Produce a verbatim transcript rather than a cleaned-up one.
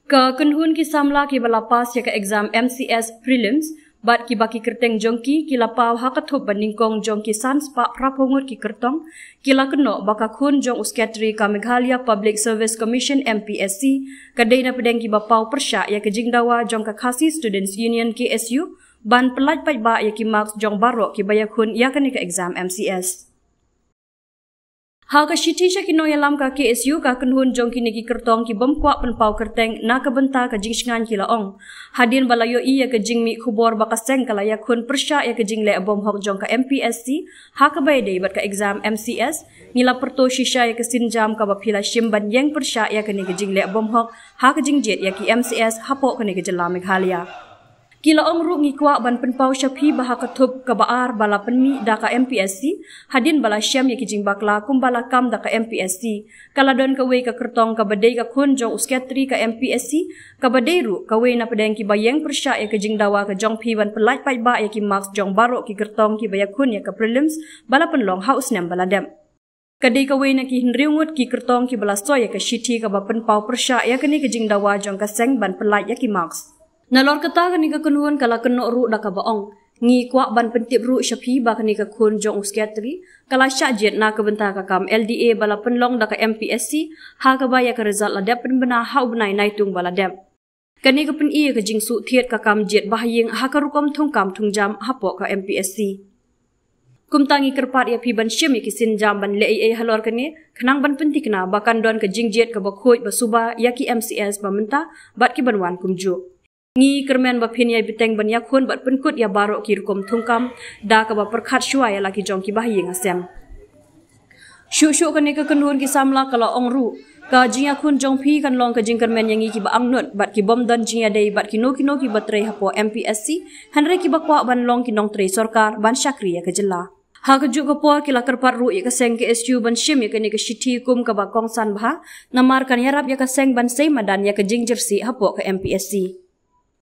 Ka kynhun ki samla kiba la pass ïa ka exam M C S prelims bad kiba ki kyrteng jong ki ki la paw ha ka thup ba nyngkong jong ki san spah phra phew ngut ki kyrtong, ki la kynnoh ba ka khun jong u Secretary ka Meghalaya Public Service Commission, M P S C, ka dei na pdeng kiba paw pyrshah ïa ka jingdawa jong ka Khasi Students Union, K S U, ban pyllait paidbah ïa ki marks jong baroh kiba ïakhun ïa kane ka exam M C S. Ha ka shithi sha ki nongïalam ka K S U, ka kynhun jong kine ki kyrtong ki bym kwah pynpaw kyrteng na ka bynta ka jingshngaiñ ki la ong. Hadien ba la ïohi ïa ka jingmih khubor ba ka seng ka la ïakhun pyrshah ïa ka jingleh bymhok jong ka M P S C ha kaba ïadei bad ka exam M C S, ngi la pyrto shisha ïa ka sienjam kaba phi la shim ban ïeng pyrshah ïa kane ka jingleh bymhok ha ka jingjied ïa ki M C S hapoh kane ka jylla Meghalaya. Ki la ong ruh, ngi kwah ban pynpaw sha phi ba ha ka thup kaba ar ba la pynmih da ka M P S C, hadien ba la shem ïa ki jingbakla kumba la kam da ka M P S C, ka la don kawei ka kyrtong kaba dei ka khun jong u Secretary ka M P S C, kaba dei ruh kawei na pdeng kiba ïeng pyrshah ïa ka jingdawa ka jong phi ban pyllait paidbah ïa ki marks jong baroh ki kyrtong kiba ïakhun ïa ka prelims ba la pynlong ha u snem ba la dep. Ka dei kawei na ki hynriew ngut ki kyrtong kiba la soi ïa ka shithi kaba pynpaw pyrshah ïa kane ka jingdawa jong ka seng ban pyllait ïa ki marks. Nalor kata, kane ka kynhun ka la kynnoh ruh da kaba ong, ngi kwah ban pyntip ruh sha phi ba kane ka khun jong u Secretary ka la shah jied na ka bynta ka kam L D A ba la pynlong da ka M P S C, ha kaba ïa ka result la dep pynbna ha u bnai Naitung ba la dep. Kane ka pyni ïa ka jingsuk thied ka kam jied bahaïing ha ka rukom thungkam thungjam hapoh ka M P S C. Kumta ngi kyrpad ïa phi ban shim ïa ki sienjam ban leh ei ei halor kane, khnang ban pynthikna ba kan don ka jingjied kaba khuid ba suba ïa ki M C S ba mynta bad ki ban wan kumjuh. Ngi kyrmen ba phin ïai bteng ban ïakhun bad pynkut ïa baroh ki rukom thungkam da kaba pyrkhat shuwa ïa la ki jong ki bahaïing hasem. Shuh shuh, kane ka kynhun ki samla ka la ong ruh, ka jingïakhun jong phi kan long ka jingkyrmen ïa ngi kiba angnud bad ki bym don jingïadei bad kino kino kiba trei hapoh M P S C, hynrei kiba kwah ban long ki nongtrei sorkar ban shakri ïa ka jylla. Ha kajuh ka por, ki la kyrpad ruh ïa ka seng K S U ban shim ïa kane ka shithi kum kaba kongsan bha, namar kan ïarap ïa ka seng ban sei madan ïa ka jingjyrsieh hapoh ka M P S C.